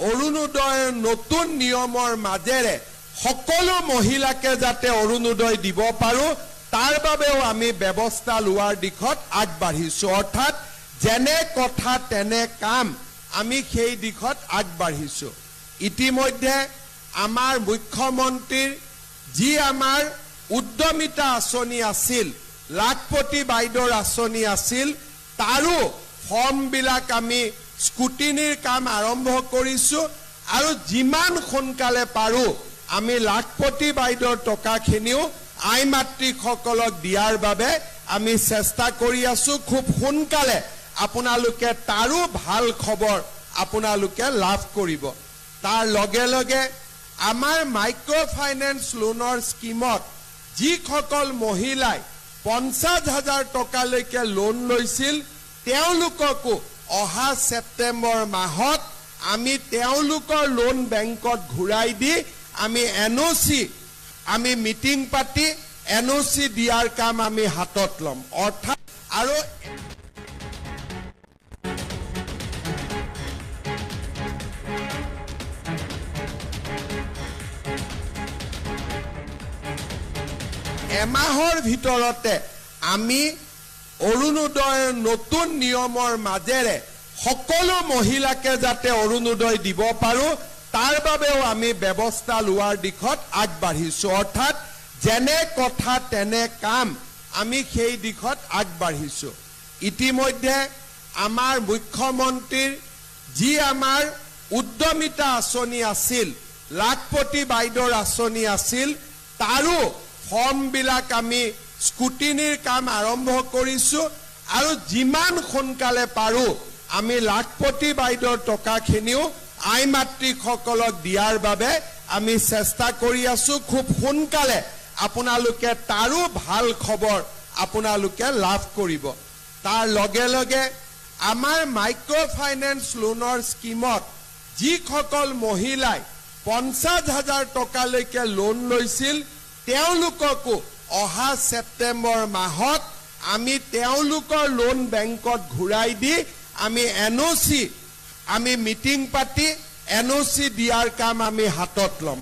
অৰুণোদয়ৰ নতুন নিয়মৰ মাজেৰে সকলো মহিলাকে যাতে অৰুণোদয় দিব পাৰোঁ তাৰ বাবেও আমি ব্যৱস্থা লোৱাৰ দিশত আগবাঢ়িছোঁ। অৰ্থাৎ যেনে কথা তেনে কাম আমি সেই দিশত আগবাঢ়িছোঁ। ইতিমধ্যে আমাৰ মুখ্যমন্ত্ৰীৰ যি আমাৰ উদ্যমিতা আঁচনি আছিল, লাখপতি বাইদেউৰ আঁচনি আছিল, তাৰো ফৰ্মবিলাক আমি স্কুটিনিৰ কাম আৰম্ভ কৰিছোঁ আৰু যিমান সোনকালে পাৰোঁ আমি লাখপতি বাইদেউৰ টকাখিনিও আই মাতৃসকলক দিয়াৰ বাবে আমি চেষ্টা কৰি আছোঁ। খুব সোনকালে আপোনালোকে তাৰো ভাল খবৰ আপোনালোকে লাভ কৰিব। তাৰ লগে লগে আমাৰ মাইক্ৰ' ফাইনেন্স লোনৰ স্কীমত যিসকল মহিলাই 50,000 টকালৈকে লোন লৈছিল তেওঁলোককো অহা ছেপ্টেম্বৰ মাহত আমি তেওঁলোকৰ লোন বেংকত ঘূৰাই দি আমি NOC আমি মিটিং পাতি NOC দিয়াৰ কাম আমি হাতত ল'ম। অৰ্থাৎ আৰু এমাহৰ ভিতৰতে আমি অৰুণোদয়ৰ নতুন নিয়মৰ মাজেৰে সকলো মহিলাকে যাতে অৰুণোদয় দিব পাৰোঁ তাৰ বাবেও আমি ব্যৱস্থা লোৱাৰ দিশত আগবাঢ়িছোঁ। অৰ্থাৎ যেনে কথা তেনে কাম আমি সেই দিশত আগবাঢ়িছোঁ। ইতিমধ্যে আমাৰ মুখ্যমন্ত্ৰীৰ যি আমাৰ উদ্যমিতা আঁচনি আছিল, লাখপতি বাইদেউৰ আঁচনি আছিল, তাৰো ফৰ্মবিলাক আমি স্কুটিনিৰ কাম আৰম্ভ কৰিছোঁ আৰু যিমান সোনকালে পাৰোঁ আমি লাখপতি বাইদেউৰ টকাখিনিও আই মাতৃসকলক দিয়াৰ বাবে আমি চেষ্টা কৰি আছোঁ। খুব সোনকালে আপোনালোকে তাৰো ভাল খবৰ আপোনালোকে লাভ কৰিব। তাৰ লগে লগে আমাৰ মাইক্ৰ' ফাইনেন্স লোনৰ স্কীমত যিসকল মহিলাই 50,000 টকালৈকে লোন লৈছিল তেওঁলোককো অহা ছেপ্টেম্বৰ মাহত আমি তেওঁলোকৰ লোন বেংকত ঘূৰাই দি আমি NOC আমি মিটিং পাতি NOC দিয়াৰ কাম আমি হাতত ল'ম।